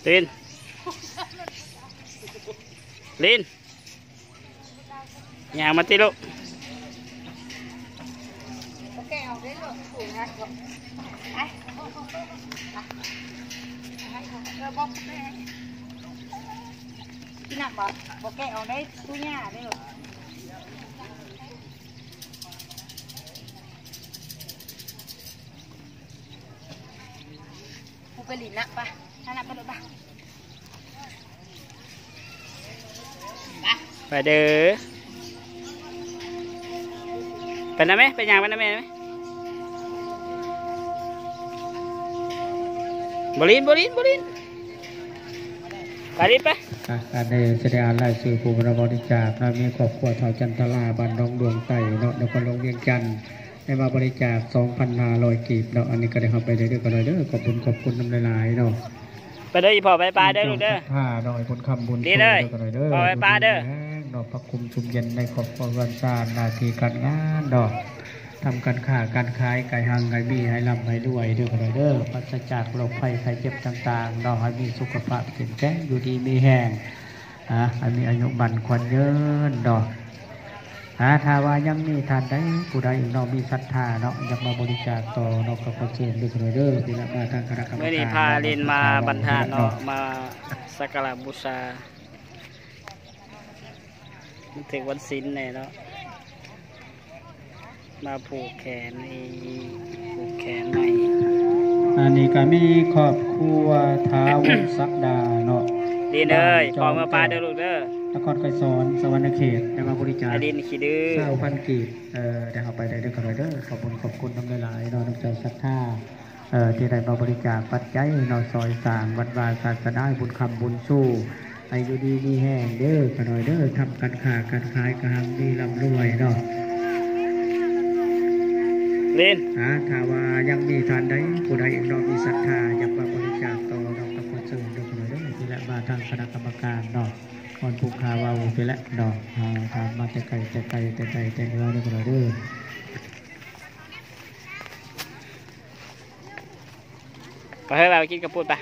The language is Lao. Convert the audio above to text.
ລິນ ລິນ ຍ່າງມາຕິລູກ. ກິນນ້ຳບໍ່? ບໍ່ແກະອອກໄດ້ ຕູ້ຍ່າເດີ້. ຜູ້ໄປຫຼິ້ນນະ ໄປ ນັ້ນນະ ໄປໂລດ ໄປ ໄປເດີ້. ໄປນຳແມ່ ໄປຍ່າງໄປນຳແມ່ ບໍ່ຫຼິ້ນ ບໍ່ຫຼິ້ນ ບໍ່ຫຼິ້ນ ໄປຫຼິ້ນໄປ. ອ່ະ ອັນນີ້ຊິໄດ້ອ່ານລາຍຊື່ຜູ້ມາບໍລິຈາກເນາະ ມີຄອບຄົວທ້າວຈັນທະລາ ບ້ານໜອງດວງໃຕ້ເນາະ ນະຄອນຫຼວງວຽງຈັນ ໄດ້ມາບໍລິຈາກສອງພັນຫ້າຮ້ອຍກີບເນາະ. ອັນນີ້ກໍໄດ້ຮັບໄປເດີ້ ເດີ ຂອບຄຸນ ຂອບຄຸນນຳຫຼາຍໆເນາະ. ໄປເດີ້ ອີ່ພໍ່ ໄປປາເດີ້ລູກເດີ້. ສັດທາເນາະ ໃຫ້ບຸນຄຳບຸນ ດີເດີ້ ເດີ ພໍ່ ໄປປາເດີ້ ເນາະ ພະຄຸມຊຸມເຢັນໃນຄອບຄົວເຮືອນຊານ ໜ້າທີ່ການງານເນາະ ທຳການຄ້າການຂາຍ ກາຍຮັ່ງໃຫ້ມີ ໃຫ້ລ່ຳໃຫ້ລວຍເດີ້ ເດີ ປາສະຈາກໂລກໄພໄຂ້ເຈັບຕ່າງໆເນາະ ໃຫ້ມີສຸຂະພາບເຂັ້ມແຂງ ຢູ່ດີມີແຮງ ອ່າ ໃຫ້ມີອາຍຸໝັ້ນຂວັນຍືນເນາະ. ອ່າ ຖ້າວ່າຍັງມີທ່ານໃດຜູ້ໃດອີກເນາະ ມີສັດທາເນາະ ຢາກມາບໍລິຈາກຕໍ່ເນາະ ກໍຂໍເຊີນເດີ້ ເດີ ນີ້ລະ ມາທາງຄະນະກຳມະການ ມື້ນີ້ພາລິນມາບັນທານເນາະ ມາສັກກາລະບູຊາ ມັນຖືກວັນສິນແດ່ເນາະ ມາຜູກແຂນ ຜູກແຂນໃໝ່. ອັນນີ້ກໍມີຄອບຄົວຖາວົງສັກດາເນາະ ລີນເອີຍ ພໍ່ເມືອປາເດີ້ລູກເດີ້ ນະຄອນໄກສອນ ສະຫວັນນະເຂດ ໄດ້ມາບໍລິຈາກ ອາລິນຂີ້ດື້ ຊາວພັນກີບ ເອີ ໄດ້ເຂົ້າໄປໄດ້ເດີ້ ເດີ ຂອບຄຸນ ຂອບຄຸນນຳຫຼາຍໆເນາະ ນ້ຳໃຈສັດທາ ເອີ ທີ່ໄດ້ມາບໍລິຈາກປັດໄຈເນາະ ຊ່ອຍສ້າງວັດວາສາສະໜາ ໃຫ້ບຸນຄຳບຸນຊູ ໃຫ້ຢູ່ດີມີແຮງເດີ້ ຂະນ້ອຍເດີ້ ທຳການຄ້າການຂາຍກະຮັ່ງມີລ່ຳລວຍເນາະ. ລິນ ອ່າ ຖ້າວ່າຍັງມີທ່ານໃດຜູ້ໃດອີກເນາະ ມີສັດທາຢາກມາບໍລິຈາກຕໍ່ເນາະ ກໍຂໍເຊີນເດີ້ ຂະນ້ອຍເດີ້ ທີ່ແຫຼະ ມາທາງຄະນະກຳມະການເນາະ ບ່ອນຜູ້ຂ້າເວົ້າທີ່ແຫຼະເນາະ ຖາມມາແຕ່ໄກແຕ່ໄກ ແຕ່ໃດແຕ່ເໜືອເດີ້ ຂະນ້ອຍເດີ້. ໄປເຮີ້ ໄປກິນກະປຸ້ນໄປ.